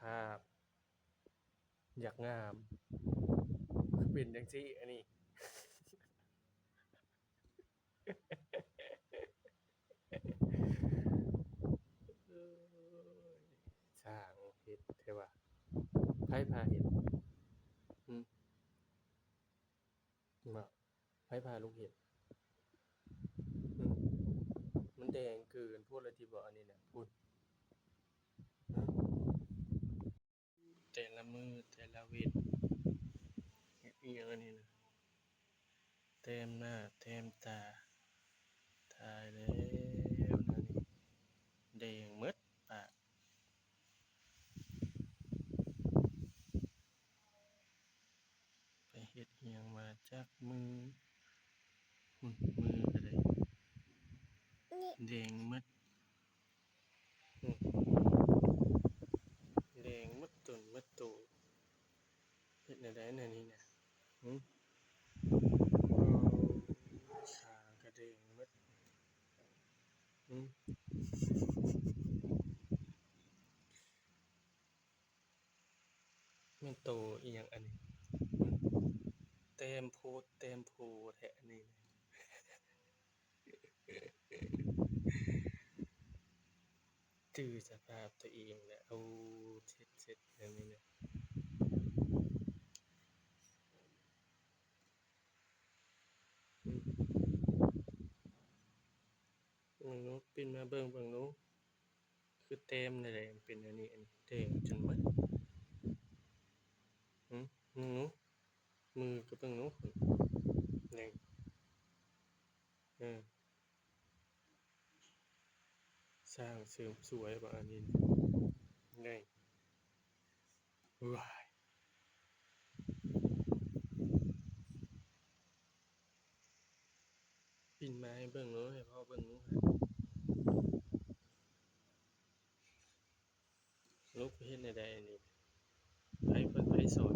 ພາບ ຢາກງາມ ຄືເປັນຈັ່ງຊີ້ອັນນີ້. ເອີຍ ຊ່າງເຮັດແທ້ວ່າ ໃຜພາເຮັດ? ຫື ເນາະ ໃຜພາລູກເຮັດ? ຫື ມັນແດງເກີນໂພດແລ້ວຕິບໍ ອັນນີ້ນະ ພຸ້ນ. ແຕ່ລະມື້ແຕ່ລະເວັນ ເຮັດອີ່ຫຍັງອັນນີ້ນະ? ແຕ້ມໜ້າແຕ້ມຕາ ຕາຍແລ້ວແນວນີ້ ແດງໝົດປາກ. ໄປເຮັດອີ່ຫຍັງມາຈັກມື້ ຫື ມືກະໄດ້ ແດງໝົດ ຫື ແດງໝົດຕົນໝົດໂຕ. ເຮັດແນວໃດແນວນີ້ນະ ຫື ຂາກະແດງໝົດ ຫື. ແມ່ນໂຕອີ່ຫຍັງອັນນີ້? ແຕ້ມໂພດແຕ້ມໂພແທ້ອັນນີ້ນະ. ຈື່ສະພາບຕົວເອງແຫຼະ. ໂອ້ ເຊັດໆ ແນວນີ້ນະ. ເບິ່ງດູ ປິ່ນມາເບິ່ງ ເບິ່ງດູ ຄືແຕ້ມແນວໃດ ມັນເປັນແນວນີ້ ອັນນີ້ແດງຈົນໝົດ. ຫື ເບິ່ງດູ ມືກະເບິ່ງດູ ນີ້ ເອີ ຊ່າງເສີມສວຍບໍອັນນີ້ ນີ້ ວ້າຍ. ປິ່ນມາໃຫ້ເບິ່ງເນາະ ໃຫ້ພໍ່ເບິ່ງເນາະ. ລູກເຮັດແນວໃດອັນນີ້? ໃຜ ໃຜ ໃຜສອນ?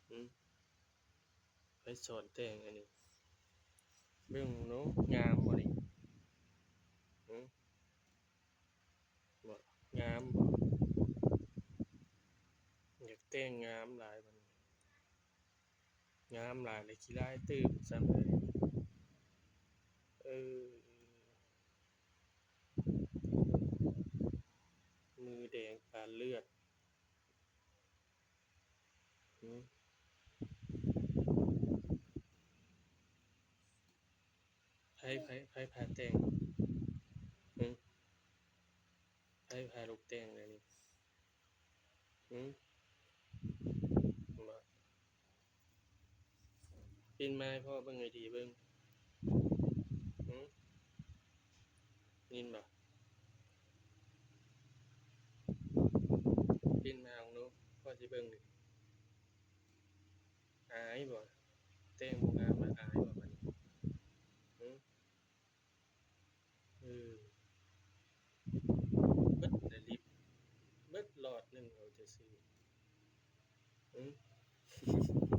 ຫື ໃຜສອນແຕ່ງອັນນີ້? ເບິ່ງເນາະ ງາມບໍ່ນີ້? ຫື ງາມບໍ່? ຢາກແຕ່ງງາມຫຼາຍບັດນີ້ ງາມຫຼາຍແລ້ວ ຂີ້ຮ້າຍຕື່ມຊ້ຳເລີຍ. ເອີ ມືແດງປານເລືອດ. ຫື ໃຜ ໃຜ ໃຜພາແຕ່ງ? ຫື ໃຜພາລູກແຕ່ງແນວນີ້? ຫື ບໍ່ ປິ່ນມາໃຫ້ພໍ່ເບິ່ງໃຫ້ດີເບິ່ງ. ຫື ຍິນບໍ່? ປິ່ນມາເບິ່ງດູ ພໍ່ຊິເບິ່ງນີ້. ອາຍບໍ່? ແຕ່ງບໍ່ງາມ ອາຍບໍ່ບັດນີ້? ຫື ເອີ ເບິດແລ້ວລິບ ເບິດຫຼອດໜຶ່ງເອົາແຕ່ຊື່. ຫື